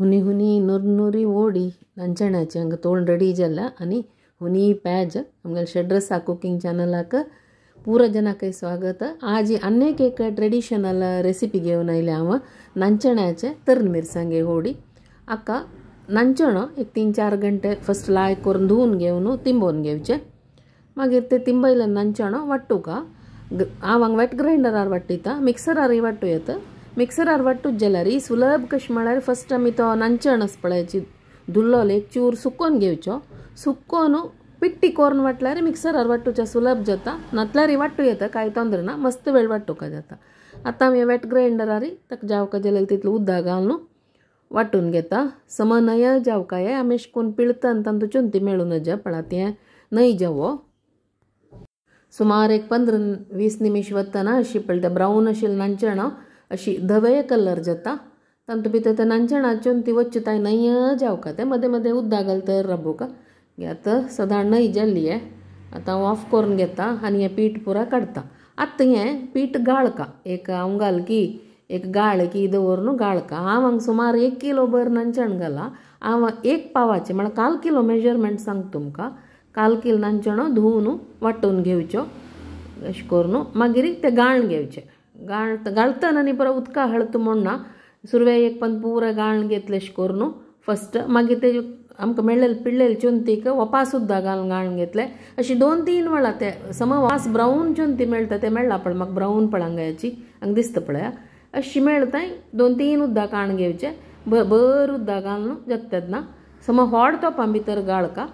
हुनी हुनी नुरनुरी ओडी ನಂಚಣಾಚೆ ಹಂಗೆ ತೋಳ್ ರೆಡಿ ಜಲ್ಲ आणि हुनी प्याज आमगेले शेड्रसा कुकिंग चॅनलाक पूरा जनाक स्वागत। आज अनेक एक ट्रेडिशनल रेसिपी घेवन आयले हांव नांचण्याचे तरण मिरसांगे होडी। आका नांचणो एक 3-4 घंटे फस्ट लाय करून धुवून घेवन तिंबोवन घेवचे, मागीर ते तिंबयले नांचणो वाट्टुका हांव हांगा वेट ग्रायंडरार वाट्टिता, मिक्सरारय वाट्टू येता। मिक्सरार वाट्टूच जाल्यार सुलभ कशें म्हळ्यार फस्ट आमी तो नांचण आसा पळय धुल्लोलो एक चूर सुकोवन घेवचो, सुकोवन पिट्टी करून वाटल्यार मिक्सरार वाट्टूच्या सुलभ जाता, नातल्यार वाट्टू येता कांय तोंदर ना, मस्त वेळ वाट्टुका जाता। आतां आमी वेट ग्रायंडरार ताका जावका जाल्यार तितलो उदक घालून वांटून घेता। सम नय जावका हे आमी अशें करून पिळता आनी तांतूं चुनती मेळूं नज पळा तें नय जावो। सुमार एक 15-20 निमिश वतना अशी पळयता ब्रावन आशिल्लें नांचण अशी धवे कलर जाता, तातूंत भितर ते नांचणाच्यो ती वच्ची ताय नय जावका तें मदें मदें उदक घालता राबोवका। आतां सदां नय जाल्ली हे आतां हांव ऑफ करून घेता आनी हें पीठ पुरा काडटा। आतां हें पीठ गाळका एक हांव घाल की एक गाळ की दवरून गाळका। हांव हांगा सुमार 1 किलो भर नांचण घाला, हांव 1 पावाचें म्हळ्यार 1/4 किलो मेजरमेंट सांगता तुमकां। 1/4 किलो नांचणो धुवन वांटून घेवच्यो अशें करून मागीर तें गाळण घेवचें। गाळतना न्ही परत उदका हळत म्हूण ना, सुरवे एक पण पुरा गाळण घेतलें अशें करून फस्ट, मागीर ते आमकां मेळ्ळेले पिळ्ळेले चुनतीक वपा सुद्दां घालून गाळण घेतले अशी 2-3 वेळा ते सम वास ब्रावन चुनती मेळटा ते मेळ्ळा पळय म्हाका ब्रावन पळय हांगाची हांगा दिसता पळय अशी मेळटा। 2-3 उदक काण घेवचे बर उदक घालून जाता तेन्ना सम होड तोपां भितर गाळका।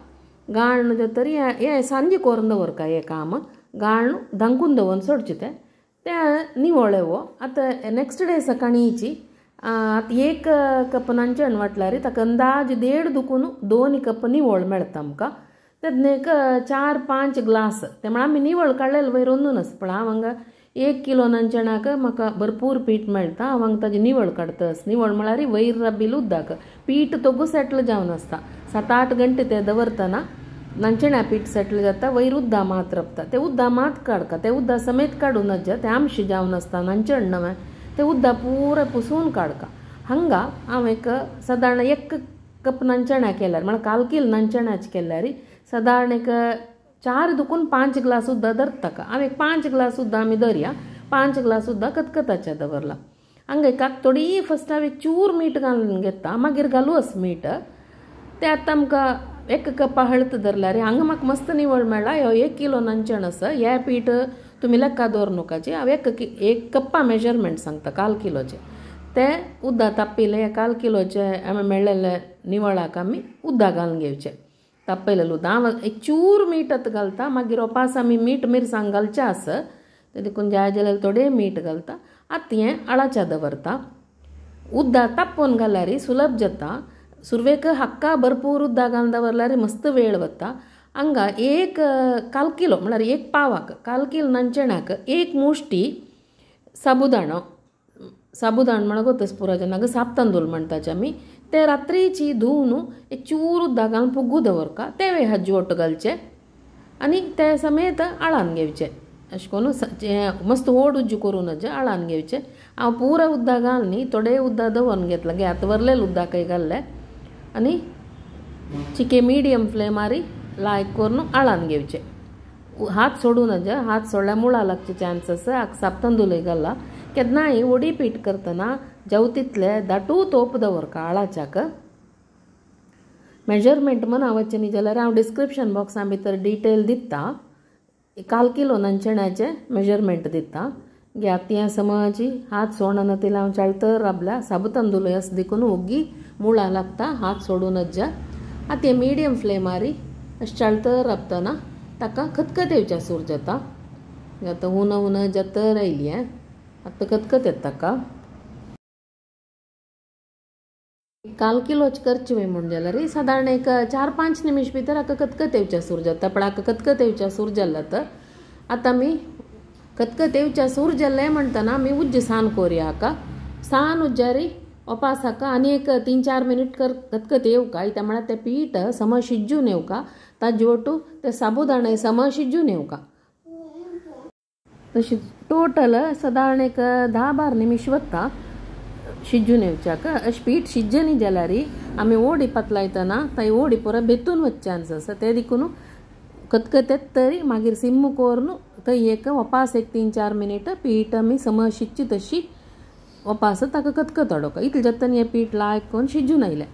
गाळण जातरी हें सांजे करून दवरका हें काम गाळण धांकून दवरून सोडचें तें तें निवळ्ळें वो। आतां नेक्स्ट डे सकाळीं आतां 1 कप नांचण वाटल्यार ताका अंदाज 1.5 दुकून 2 कप निवळ मेळटा आमकां। तेन्ना एक 4-5 ग्लास ते म्हळ्यार आमी निवळ काडलेले वयर अंदून आसा पण हांव हांगा 1 किलो नांचणाक म्हाका भरपूर पीठ मेळटा। हांव हांगा ताजी निवळ काडटा, निवळ म्हळ्यार वयर राबिल्लें उदक पीठ तोगू सेटल जावन आसता। 7-8 घंटे ते दवरतना नांचण्या पीठ सेटल जाता, वयर उदक मात राबता ते उदक मात काडका, ते उदक समेत काडूं नज तें आमशें जावन आसता नांचण नवें ते उदक पुरा पुसून काडका। हांगा हांव एक सादारण 1 कप नांचण्या केल्यार म्हळ्यार 1/4 किलो नांचण्याचें केल्यार सादारण एक 4 दुकून 5 ग्लास उदक धरता। हांव एक 5 ग्लास उदक आमी धरया, 5 ग्लास उदक कतकताचें दवरलां। हांगा एक थोडी फस्ट हांव एक चूर मीठ घालून घेता, मागीर घालूं अस मीठ तें। आतां आमकां 1 कप हळद धरल्यार हांगा म्हाका मस्त निवळ मेळ्ळा। ह्यो 1 किलो नांचण आसा, हें पीठ तुमी लेखा दवर नकाचे, हांव 1 कप्पा मेजरमेंट सांगता 1/4 किलोचें तें उदक तापयलें। 1/4 किलोचें आमी मेळ्ळेलें निवळाक आमी उदक घालून घेवचें तापयलेलें उदक। हांव एक चूर मीठ आतां घालता, मागीर ओपास आमी मीठ मिरसांग घालचें आसा तें देखून जाय जाल्यार थोडें मीठ घालता। आतां हें आळाच्या दवरता, उदक तापोवन घाल्यार सुलभ जाता। सुरवेक हक्का भरपूर उदक घालून दवरल्यार मस्त वेळ वता। हांगा 1/4 किलो म्हळ्यार 1 पावाक 1/4 किलो नांचण्याक 1 मुष्टी साबुदाणो, साबुदाणो म्हळ्यार गोतस पुरा जनाक साप तांदूळ म्हणटाचे आमी, ते रात्रीची धुवन एक चूर उदक घालून फुगू दवरका, तें हाजी ओट घालचें आनी ते समेत आळान घेवचें अशें करून मस्त व्हड उज्जू करूं नज आळान घेवचें। हांव पुरा उदक घाल न्ही, थोडें उदक दवरून घेतलां, गे आतां वरलेलें उदकय घाल्लें आनी चिके मिडियम फ्लेमार लायक करून आळान घेवचें, हात सोडूं नज, हात सोडल्यार मुळां लागचे चान्स आसा। साप तांदूळय घाला। केन्नाय वडी पीठ करतना जावं तितलें दाटू तोप दवरका आळाच्याक। मेजरमेंट मना वचचें न्ही जाल्यार हांव डिस्क्रिप्शन बॉक्सा भितर डिटेल दिता, 1/4 किलो नांचण्याचें मेजरमेंट दिता। गे आतां हें समजी हात सोडना तितलें हांव चाळतर राबल्या, साबू तांदूळय आसा देखून ओगी मुळां लागता, हात सोडूं नज। आतां हें मिडियम फ्लेमार अशें चाळतर राबतना ताका खतखत येवच्या सूर जाता। आतां हुन हुन जातर आयली हें आतां खतखत येता ताका। 1/4 किलोच करची वय म्हूण जाल्यार सादारण एक 4-5 निमिश भितर हाका खतखत येवच्या सूर जाता। पण हाका खतखत येवच्या सूर जाल्ला तर आतां आमी खतखत येवच्या सूर जाल्लें म्हणटना आमी उज्ज सान कोरया हाका, सान उज्जारी ओपास हाका आनी एक 3-4 मिनीट खतखत येवका। त्या म्हळ्यार तें पीठ सम शिजून येवका, ताजे ओटू ते साबुदाणे सम शिजून येवका। तशी टोटल सादारण एक 10-12 निमिश वता। शिजून येवच्याक अशें पीठ शिजनी जाल्यार आमी ओडी पातलायतना थंय ओडी पुरो बेतून वच चान्स आसा ते देखून कतकतेत तरी मागीर सिम करून थंय एक वपास एक 3-4 मिनट पीठ आमी सम शिजची तशी वपास ताका कतकत अडोवका इतलें जाता हें पीठ लायक करून शिजून आयलें.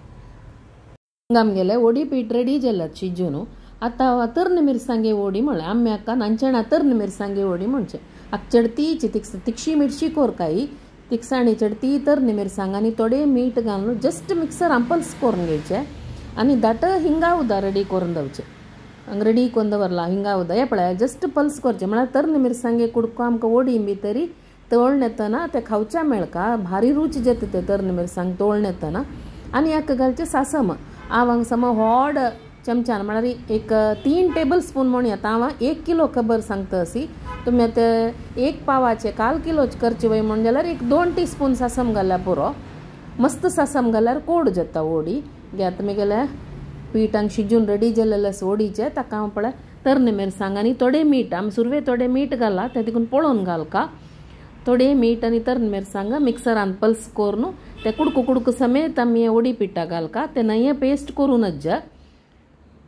आमगेलें ओडी पीठ रेडी जालात शिजून. आतां तरणे मिरसांगे ओडी म्हळ्यार आमी हाका नांचणा तरणे मिरसांगे ओडी म्हणचें. हाका चडतीची तिक्षी मिरची कोरकाई तिखसाणी चडती तरणे मिरसांग आनी थोडें मीठ घालून जस्ट मिक्सर पल्स करून घेवचें आनी दाट हिंगा उदा रेडी करून दवरचें. हांगा रेडी करून दवरला हिंगा उदा हें पळय जस्ट पल्स करचें म्हळ्यार तरणे मिरसांगे कुडको आमकां ओडी भितरी तळून येतना ते खावच्या मेळका भारी रूच जाता ते तरणे मिरसांग तळून येतना. आनी हाका घालचें सासम हांव हांगा सम व्हड चमच्यान म्हळ्यार एक 3 टेबल स्पून म्हण येता. हांव 1 किलो खबर सांगता अशी तुमी आतां 1 पावाचे 1/4 किलोच करचे वय म्हण जाल्यार एक 2 टी स्पून सासम घाल्यार पुरो. मस्त सासम घाल्यार कोड जाता ओडी. आतां मुगेलें पीठ हांगा शिजून रेडी जालेलें आसा ओडीचें ताका हांव पळय तरणे मिरसांग आनी थोडें मीठ आमी सुरवे थोडें मीठ घालां तें देखून पळोवन घालका. थोडें मीठ आनी तरणे मिरसांग मिक्सरान पल्स करून ते कुडको कुडको समेत आमी ओडी पिठा घालका ते नये पेस्ट करूनच जा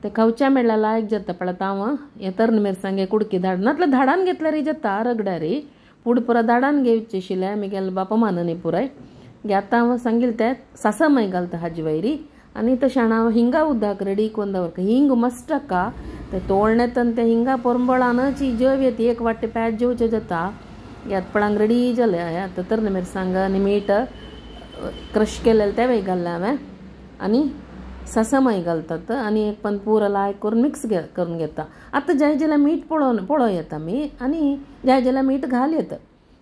ते खावच्या मेळ्ळ्या लायक जाता. पळय हांव हें तरणे मिरसांगे कुडकी धाड नातल्यार धाडान घेतल्यार जाता रगड्यारी पूण पुरो धाडान घेवचें आशिल्लें मुगेले बापा माननी पुराय. आतां हांव सांगिल्लें तें सासमय घालता हाजे वयरी आनी तशें हांव हिंगा उदक रेडी करून दवरता. हिंग मस्ट हाका तें तोळणें तें हिंगा पोरंबळानच जेव येता एक वाटे प्याज जेवचें जाता. आतां पळांक रेडी जालें आतां तरणे मिरसांग आनी मीठ क्रश केलेलें तेंवूय घाल्लें हांवें आनी सासमय घालतात आनी एक पण पुरो लायक करून मिक्स करून घेता. आतां जाय जाल्यार मीठ पळोवन पळोवं येता आमी आनी जाय जाल्यार मीठ घाल येता.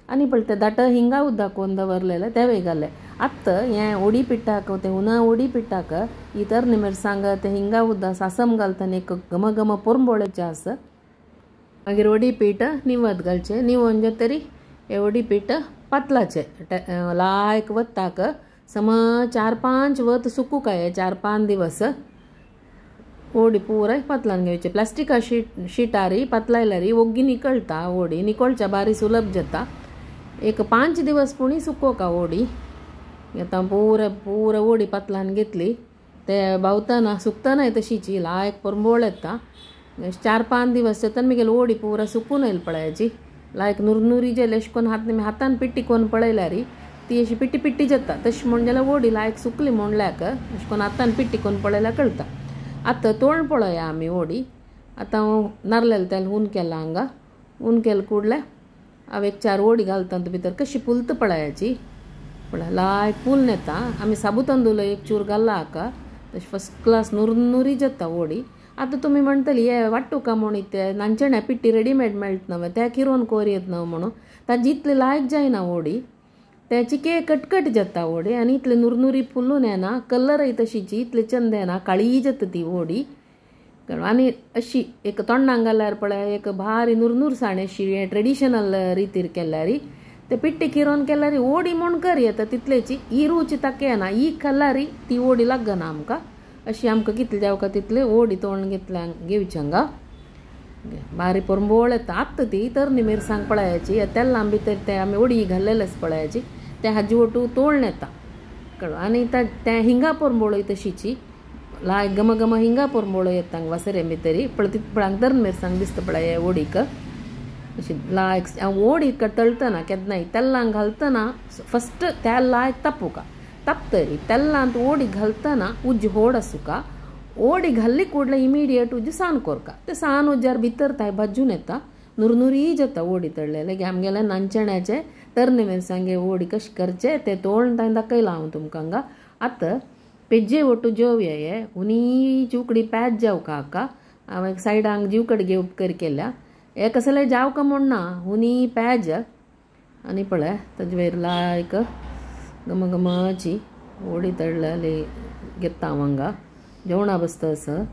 आनी पळय तें दाट हिंगा उदक करून दवरलेलें तेंवूय घालें. आतां हें ओडी पिठाक तें हुना ओडी पिठाक ही तरणे मिरसांग तें हिंगा उदक सासम घालतना एक घम घम पोरंबोळेचें आसा. मागीर ओडी पीठ निवत घालचें निवोन जातरी हें ओडी पीठ पातलाचें लायक वताक सम 4-5 वत सुकूंक काय 4-5 दिवस ओडी पुराय पातलान घेवचें. प्लास्टिका शिटारी पातलायल्यार ओग्गी निकळटा ओडी निकळच्या बारी सुलभ जाता. एक 5 दिवस पुणी सुकोवका ओडी. आतां पुरा पुरा ओडी पातलान घेतली ते बावतना सुकतना तशीची लायक परंबोळ येता. 4-5 दिवस जाता मुगेली ओडी पुरा सुकून येयली पळयाची लायक नुरनुरी जाली अशें करून हात हातान पिट्टी करून पळयल्यार ती अशी पिट्टी पिट्टी जाता तशें म्हण जाल्यार ओडी लायक सुकली म्हणल्याक अशें करून हातान पिट्टी करून पळयल्यार कळटा. आतां तोंड पळोवया आमी ओडी. आतां हांव नारलेलें तेल हून केलां हांगा हून केलें कुडलें हांव एक 4 ओडी घालता भितर कशी फुलता पळयाची पळय लायक फुल येता. आमी साबू तांदूळ एक चूर घाल्ला हाका तशें फर्स्ट क्लास नुरनुरी जाता ओडी. आतां तुमी म्हणटली हे वाट्टुका म्हूण ते नांचण्या पिट्टी रेडीमेड मेळटा न्हय त्या किरोवन कोर येत न्हय म्हणून ताजी इतली लायक जायना ओडी त्याची के कटकट जाता ओडी आनी इतली नुरनुरी फुलून येना कलरय तशीची इतली चंद येना काळी जाता ती ओडी. आनी अशी एक तोंडाक घाल्यार पळय एक भारी नुरनुरसाण अशी ट्रेडिशनल रितीर केल्यार ते पिट्टी किरोवन केल्यार ओडी म्हूण कर येता तितलेची ही रूच ताका येना ही खाल्यार ती ओडी लागना आमकां. अशी आमकां कितले जावका तितले ओडी तोंड घेतल्या घेवची हांगा बारी पोरंबोळ येता. आतां ती तरणी मिरसांग पळयाची तेल्लां भितर ते आमी ओडी घाल्लेलेच पळयाची ते हाजी ओटू तोळण येता कळ्ळो. आनी तें हिंगा पोरंबोळय तशीची लायक घम घम हिंगा पोरंबोळ येता हांगा वासरे भितरी पळय तित पळय तरणी मिरसांग दिसता पळय ओडीक अशी लायक ओडी तळटना केन्नाय तेल्लां घालतना फस्ट तेल लायक तापोवका तापतरी तेल्लांत ओडी घालतना उज्ज होड आसूका ओडी घाल्ली कुडले इमिडिएट उज्ज सान कोरका ते सान उज्जार भितर ताय भाजून येता नुरनुरी जाता ओडी तळलेले. आमगेले नांचण्याचे तरणे मिरसांगे ओडी कशें करचें तें तोळून तांकां दाखयलां हांव तुमकां हांगा. आतां पेज्जे ओटू जेवया हे उनी उकडी प्याज जावका हाका हांव एक सायडांक जीवकड घेवप कर केल्या हे कसले जावका म्हूण ना हुनी प्याज आनी पळय ताजे वयर लायक घमघमाची ओडी तळलेली घेता हांव हांगा जेवणा बसता असं.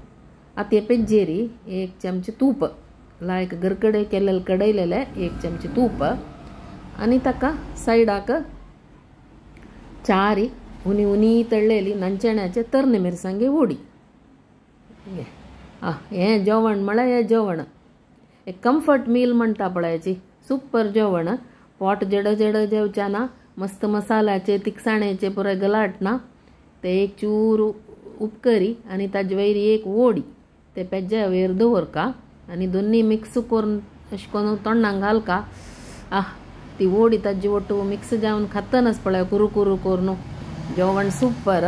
आतां हे पेज्जेरी 1 चमचे तूप लायक गरकडे केलेले कडयलेले 1 चमचे तूप आनी ताका सायडाक 4 उनी उनी तळलेली नांचण्याचे तरणे मिरसांगे ओडी. हें जेवण म्हळ्यार हें जेवण एक कम्फर्ट मील म्हणटा पळयाची सुपर जेवण. पोट जड जड जेवच्या ना मस्त मसाल्याचे तिखसाण्याचे पुराय गलाट ना ते एक चूर उपकरी आनी ताजे वयर एक वोडी ते पेज्या वयर दवरका आनी दोन्ही मिक्स करून अशें करून तोंडाक घालका. आह ती वोडी ताजी ಒಟ್ಟು मिक्स जावन खातनाच पळय कुरू कुरू करून जेवण सुपर.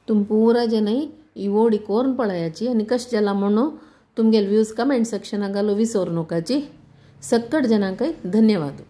तुम पुरा जनां ही वोडी कोरून पळयाची आनी कशें जाला म्हणून तुमगेले व्यूज कमेंट सेक्शनाक घालू विसरू नकाची. सक्कट जनांकय धन्यवाद.